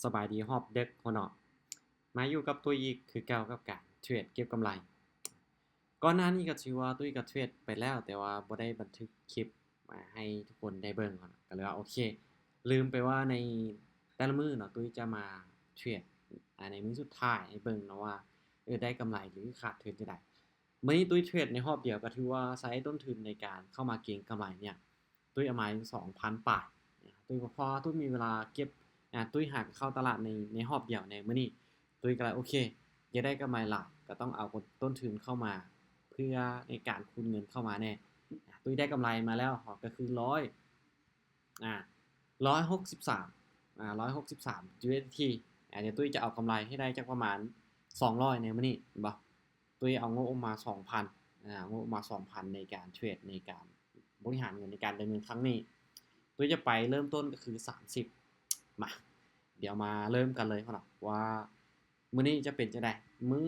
ສະບາຍດີຮອບເດິກເນາະ ມາຢູ່ກັບຕຸ້ຍອີກຄືເກົ່າກັບການເທຣດເກັບກຳໄລ. ກ່ອນໜ້ານີ້ກໍຖືວ່າຕຸ້ຍກໍເທຣດໄປແລ້ວ ແຕ່ວ່າບໍ່ໄດ້ບັນທຶກຄລິບມາໃຫ້ທຸກຄົນໄດ້ເບິ່ງເນາະ ກໍເລີຍວ່າໂອເຄ ລືມໄປວ່າໃນແຕ່ລະມື້ເນາະ ຕຸ້ຍຈະມາເທຣດ ອາ ໃນມື້ສຸດທ້າຍໃຫ້ເບິ່ງເນາະວ່າ ເອີ ໄດ້ກຳໄລ ຫຼື ຂາດທຶນຈັ່ງໃດ. ມື້ນີ້ຕຸ້ຍເທຣດໃນຮອບດຽວກໍຖືວ່າໃຊ້ຕົ້ນທຶນໃນການເຂົ້າມາເກັງກຳໄລເນຍ ຕຸ້ຍເອົາມາຢູ່ສອງພັນປາຍ. ຕຸ້ຍກໍເພາະວ່າຕຸ້ຍມີເວລາເກັບ ອາ ຕຸ້ຍຫາກໍເຂົ້າຕະຫຼາດໃນ ໃນຮອບດຽວໃນມື້ນີ້ ຕຸ້ຍກໍເລີຍໂອເຄ ຢາກໄດ້ກຳໄລຫຼາຍ ກໍຕ້ອງເອົາຕົ້ນທຶນເຂົ້າມາ ເພື່ອໃນການຄູນເງິນເຂົ້າມາແດ່. ອາ ຕຸ້ຍໄດ້ກຳໄລມາແລ້ວກໍຄືຮ້ອຍ ອາ ຮ້ອຍຫົກສິບສາມ ອາ ຮ້ອຍຫົກສິບສາມ USDT. ອາ ດຽວຕຸ້ຍຈະເອົາກຳໄລໃຫ້ໄດ້ຈັກປະມານສອງຮ້ອຍໃນມື້ນີ້ ເຫັນບໍ່? ຕຸ້ຍເອົາງົບອອກມາສອງພັນ ອາ ງົບອອກມາສອງພັນໃນການເທຣດ ໃນການບໍລິຫານເງິນ ໃນການດຳເນີນຄັ້ງນີ້. ຕຸ້ຍຈະໄປເລີ່ມຕົ້ນກໍຄືສາມສິບ ມາ ດຽວມາເລີ່ມກັນເລີຍເນາະ ວ່າມື້ນີ້ຈະເປັນຈັ່ງໃດ. ມື້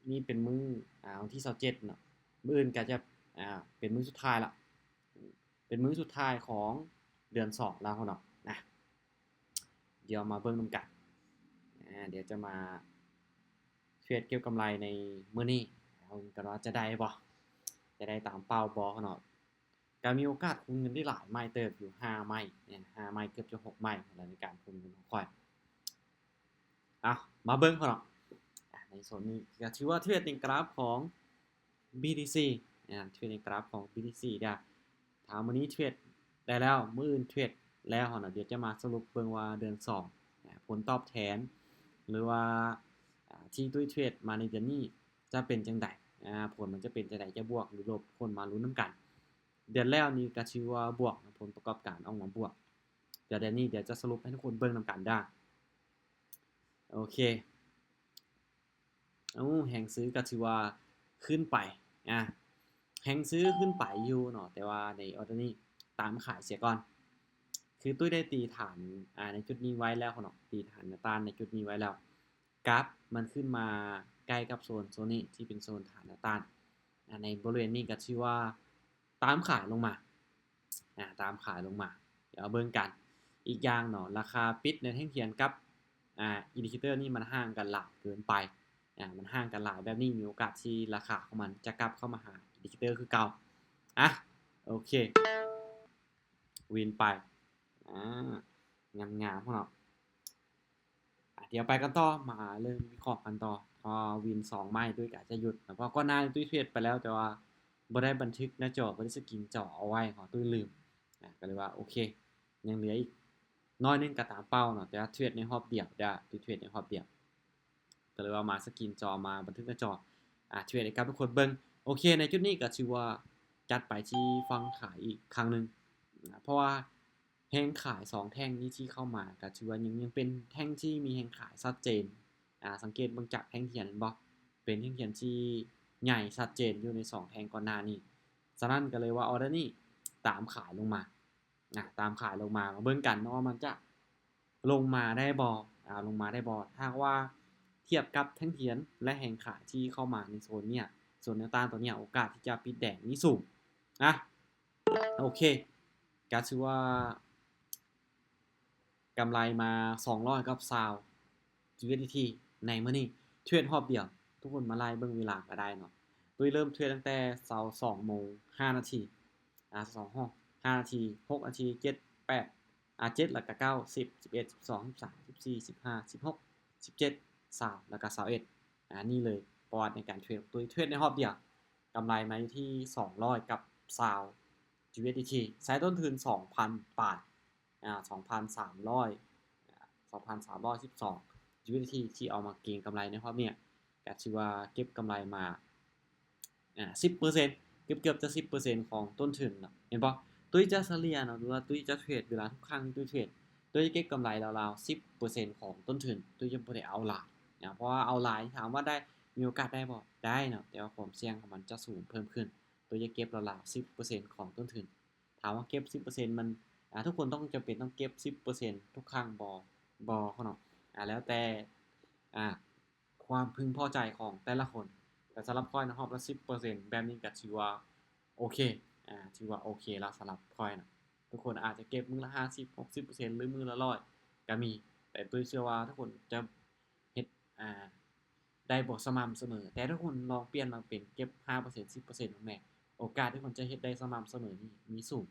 ນີ້ເປັນມື້ ອາ ວັນທີຊາວເຈັດເນາະ ມື້ອື່ນກໍຈະ ອາ ເປັນມື້ສຸດທ້າຍລະ ເປັນມື້ສຸດທ້າຍຂອງເດືອນສອງແລ້ວເນາະ ນະ. ດຽວມາເບິ່ງນຳກັນ ອາ ດຽວຈະມາເທຣດເກັບກຳໄລໃນມື້ນີ້ ເບິ່ງກັນວ່າຈະໄດ້ບໍ່ ຈະໄດ້ຕາມເປົ້າບໍ່ເນາະ. ກໍມີໂອກາດຄູນເງິນໄດ້ຫຼາຍໄມ້ເຕີບຢູ່ ຫ້າໄມ້ ເອີ ຫ້າໄມ້ ເກືອບຈະຫົກໄມ້ແລ້ວໃນການຄູນເງິນຂອງຂ້ອຍ. ເອົາ ມາເບິ່ງເນາະ ອາ ໃນໂຊນນີ້ກໍຖືວ່າເທຣດໃນກຣາຟຂອງ BTC ອາ ເທຣດໃນກຣາຟຂອງ BTC ເດີ້. ຖ້າມື້ນີ້ເທຣດໄດ້ແລ້ວ ມື້ອື່ນເທຣດແລ້ວເນາະ ດຽວຈະມາສະຫຼຸບເບິ່ງວ່າເດືອນສອງ ອາ ຜົນຕອບແທນ ຫຼືວ່າ ອາ ທີ່ຕຸ້ຍເທຣດມາໃນເດືອນນີ້ຈະເປັນຈັ່ງໃດ ອາ ຜົນມັນຈະເປັນຈັ່ງໃດ ຈະບວກ ຫຼື ລົບ ທຸກຄົນມາລຸ້ນນຳກັນ. ເດືອນແລ້ວນີ້ກໍຖືວ່າບວກ ຜົນປະກອບການອອກມາບວກ. ດຽວ ດຽວນີ້ດຽວຈະສະຫຼຸບໃຫ້ທຸກຄົນເບິ່ງນຳກັນເດີ້. ໂອເຄ ໂອ້ ແຮງຊື້ກໍຖືວ່າຂຶ້ນໄປ ອາ ແຮງຊື້ຂຶ້ນໄປຢູ່ເນາະ ແຕ່ວ່າໃນອອເດີນີ້ຕາມຂາຍເສຍກ່ອນ. ຄືຕຸ້ຍໄດ້ຕີຖານ ອາ ໃນຈຸດນີ້ໄວ້ແລ້ວເນາະ ຕີຖານແນວຕ້ານໃນຈຸດນີ້ໄວ້ແລ້ວ ກາບມັນຂຶ້ນມາໃກ້ກັບໂຊນ ໂຊນນີ້ທີ່ເປັນໂຊນຖານແນວຕ້ານ ອາ ໃນບໍລິເວນນີ້ກໍຖືວ່າຕາມຂາຍລົງມາ ອາ ຕາມຂາຍລົງມາ. ດຽວເຮົາເບິ່ງກັນ ອີກຢ່າງເນາະ ລາຄາປິດໃນແທ່ງທຽນກັບ ອາ ອິນດິເຄເຕີນີ້ມັນຫ່າງກັນຫຼາຍເກີນໄປ ອາ ມັນຫ່າງກັນຫຼາຍ ແບບນີ້ມີໂອກາດທີ່ລາຄາຂອງມັນຈະກັບເຂົ້າມາຫາອິນດິເຄເຕີຄືເກົ່າ. ອາ ໂອເຄ ວິນໄປ ອາ ງາມໆເນາະ. ອາ ດຽວໄປກັນຕໍ່ ມາເລີ່ມວິເຄາະກັນຕໍ່ ເພາະວ່າວິນສອງໄມ້ ຕຸ້ຍກະຈະຢຸດເນາະ ເພາະກ່ອນໜ້ານີ້ຕຸ້ຍເທຣດໄປແລ້ວ ແຕ່ວ່າບໍ່ໄດ້ບັນທຶກໜ້າຈໍ ບໍ່ໄດ້ສະກຣີນຈໍເອົາໄວ້ເນາະ ຕຸ້ຍລືມ ອາ ກໍເລີຍວ່າໂອເຄ ຍັງເຫຼືອອີກໜ້ອຍໜຶ່ງກໍຕາມເປົ້າເນາະ ແຕ່ວ່າເທຣດໃນຮອບດຽວ ເດີ້ ຕຸ້ຍເທຣດໃນຮອບດຽວ ກໍເລີຍວ່າມາສະກຣີນຈໍ ມາບັນທຶກໜ້າຈໍ ອາ ເທຣດໃຫ້ກັບທຸກຄົນເບິ່ງ. ໂອເຄ ໃນຈຸດນີ້ກໍຖືວ່າຈັດໄປທີ່ຝັ່ງຂາຍອີກຄັ້ງໜຶ່ງ ອາ ເພາະວ່າ ແຮງຂາຍສອງແທ່ງນີ້ທີ່ເຂົ້າມາ ກໍຖືວ່າຍັງ ຍັງເປັນແທ່ງທີ່ມີແຮງຂາຍຊັດເຈນ. ອາ ສັງເກດເບິ່ງຈາກແທ່ງທຽນ ເຫັນບໍ່? ເປັນແທ່ງທຽນທີ່ໃຫຍ່ຊັດເຈນຢູ່ໃນສອງແທ່ງກ່ອນໜ້ານີ້. ສະນັ້ນກໍເລີຍວ່າອອເດີນີ້ຕາມຂາຍລົງມາ ອາ ຕາມຂາຍລົງມາ ມາເບິ່ງກັນເນາະວ່າມັນຈະລົງມາໄດ້ບໍ່ ອາ ລົງມາໄດ້ບໍ່? ຖ້າຫາກວ່າທຽບກັບແທ່ງທຽນ ແລະ ແຮງຂາຍທີ່ເຂົ້າມາໃນໂຊນເນີ້ຍ ໂຊນແນວຕ້ານຕົວເນີ້ຍ ໂອກາດທີ່ຈະປິດແດງນີ້ສູງ ອາ ໂອເຄ ກໍຖືວ່າກຳໄລມາສອງຮ້ອຍກັບຊາວຢູເອັສດີທີໃນມື້ນີ້ ເທຣດຮອບດຽວ ທຸກຄົນມາໄລ່ເບິ່ງເວລາກໍໄດ້ເນາະ. ຕຸ້ຍເລີ່ມເທຣດຕັ້ງແຕ່ຊາວສອງໂມງຫ້ານາທີ ອາ ຊາວສອງໂມງຫ້ານາທີ ຫົກນາທີ ເຈັດ ແປດ ອາ ເຈັດ ແລ້ວກໍເກົ້າ ສິບ ສິບເອັດ ສິບສອງ ສິບສາມ ສິບສີ່ ສິບຫ້າ ສິບຫົກ ສິບເຈັດ ຊາວ ແລ້ວກໍຊາວເອັດ ອາ ນີ້ເລີຍປະຫວັດໃນການເທຣດຂອງຕຸ້ຍ ເທຣດໃນຮອບດຽວ ກຳໄລມາຢູ່ທີ່ສອງຮ້ອຍກັບຊາວຢູເອັສດີທີ ໃຊ້ຕົ້ນທຶນສອງພັນປາຍ ອາ ສອງພັນສາມຮ້ອຍ ອາ ສອງພັນສາມຮ້ອຍສິບສອງຢູເອັສດີທີ ທີ່ເອົາມາເກັງກຳໄລໃນຮອບເນີ້ຍ ກໍຖືວ່າເກັບກຳໄລມາ ອາ ສິບເປີເຊັນ ເກືອບໆຈະສິບເປີເຊັນຂອງຕົ້ນທຶນເນາະ ເຫັນບໍ່? ຕຸ້ຍຈະສະເລ່ຍເນາະ ຫຼືວ່າຕຸ້ຍຈະເທຣດ ເວລາທຸກຄັ້ງທີ່ຕຸ້ຍເທຣດ ຕຸ້ຍຈະເກັບກຳໄລລາວໆສິບເປີເຊັນຂອງຕົ້ນທຶນ ຕຸ້ຍຈະບໍ່ໄດ້ເອົາຫຼາຍນະ ເພາະວ່າເອົາຫຼາຍ ຖາມວ່າໄດ້ ມີໂອກາດໄດ້ບໍ່? ໄດ້ເນາະ ແຕ່ວ່າຄວາມສ່ຽງຂອງມັນຈະສູງເພີ່ມຂຶ້ນ ຕຸ້ຍຈະເກັບລາວໆສິບເປີເຊັນຂອງຕົ້ນທຶນ. ຖາມວ່າເກັບສິບເປີເຊັນມັນ ອາ ທຸກຄົນຕ້ອງ ຈຳເປັນຕ້ອງເກັບສິບເປີເຊັນທຸກຄັ້ງບໍ່? ບໍ່ເນາະ ອາ ແລ້ວແຕ່ ອາ ຄວາມເພິ່ງພໍໃຈຂອງແຕ່ລະຄົນ. ແຕ່ສຳລັບຂ້ອຍນະ ຮອບລະສິບເປີເຊັນ ແບບນີ້ກໍຖືວ່າໂອເຄ ອາ ຖືວ່າໂອເຄລະສຳລັບຂ້ອຍນະ. ທຸກຄົນອາດຈະເກັບມື້ລະຫ້າສິບ ຫົກສິບເປີເຊັນ ຫຼື ມື້ລະຮ້ອຍກໍມີ ແຕ່ຕຸ້ຍເຊື່ອວ່າທຸກຄົນຈະເຮັດ ອ່າ ໄດ້ບໍ່ສະໝ່ຳສະເໝີ, ແຕ່ທຸກຄົນລອງປ່ຽນມາເປັນເກັບຫ້າເປີເຊັນ ສິບເປີເຊັນ ເບິ່ງແດ່ ໂອກາດທີ່ຄົນຈະເຮັດໄດ້ສະໝ່ຳສະເໝີນີ້ມີສູງ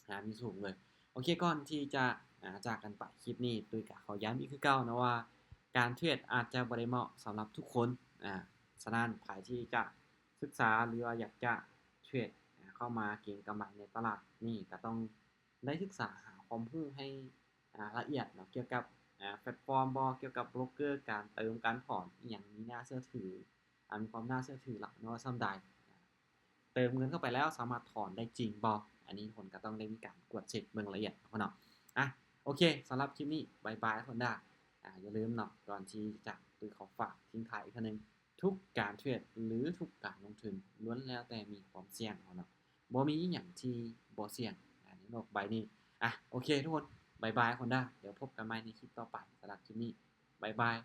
ອ່າ ມີສູງເລີຍ. ໂອເຄ ກ່ອນທີ່ຈະ ອ່າ ຈາກກັນໄປ ຄລິບນີ້ຕຸ້ຍກໍຂໍຢ້ຳອີກຄືເກົ່າເນາະວ່າ ການເທຣດອາດຈະບໍ່ໄດ້ເໝາະສຳລັບທຸກຄົນ. ອ່າ ສະນັ້ນໃຜທີ່ຈະສຶກສາ ຫຼືວ່າຢາກຈະເທຣດ ອ່າ ເຂົ້າມາເກັງກຳໄລໃນຕະຫຼາດນີ້ ກໍຕ້ອງໄດ້ສຶກສາຫາຄວາມຮູ້ໃຫ້ ອ່າ ລະອຽດເນາະ ກ່ຽວກັບ ອ່າ ແພລດຟອມບໍ ກ່ຽວກັບໂບຣກເກີ ການເຕີມການຖອນ ອີ່ຫຍັງມີໜ້າເຊື່ອຖື ອ່າ ມີຄວາມໜ້າເຊື່ອຖືຫຼາຍນ້ອຍສ່ຳໃດ ເຕີມເງິນເຂົ້າໄປແລ້ວສາມາດຖອນໄດ້ຈິງບໍ່? ອັນນີ້ທຸກຄົນກໍຕ້ອງໄດ້ມີການກວດເຊັກເບິ່ງລະອຽດເນາະ. ອ່ະ ໂອເຄ ສຳລັບຄລິບນີ້ ບາຍບາຍທຸກຄົນເດີ. ອ່າ ຢ່າລືມເນາະ ກ່ອນທີ່ຈະຈາກ ຕຸ້ຍຂໍຝາກຖິ້ມທ້າຍອີກເທື່ອໜຶ່ງ ທຸກການເທຣດ ຫຼື ທຸກການລົງທຶນ ລ້ວນແລ້ວແຕ່ມີຄວາມສ່ຽງເນາະ, ບໍ່ມີອີ່ຫຍັງທີ່ບໍ່ສ່ຽງ ອ່າ ໃນໂລກໃບນີ້. ອ່ະ ໂອເຄ ທຸກຄົນ ບາຍບາຍທຸກຄົນເດີ. ດຽວພົບກັນໃໝ່ໃນຄລິບຕໍ່ໄປ. ສຳລັບຄລິບນີ້ ບາຍບາຍ.